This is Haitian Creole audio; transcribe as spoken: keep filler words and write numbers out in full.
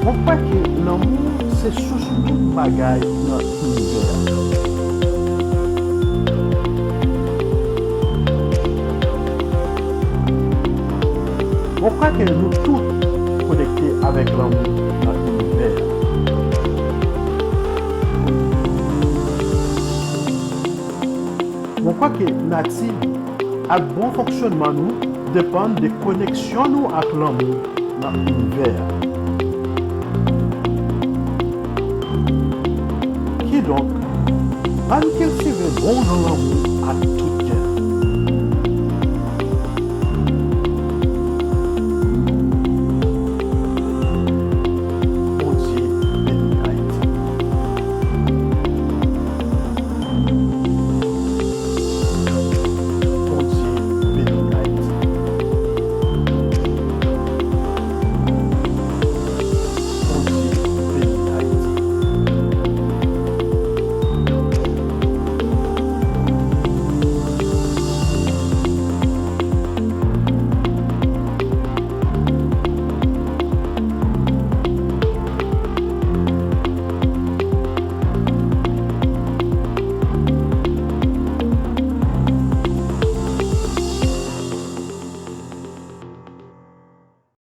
Mwen kwè ke lanmou se sous tout bagay nan inivè a. Mwen kwè ke nou tout konekte avèk lanmou nan inivè a. Mwen kwè ke nati ak bon fonksyònman nou depann de koneksyon nou ak lanmou nan inivè a. Kidonk, ann kiltive bon jan lanmou ak tout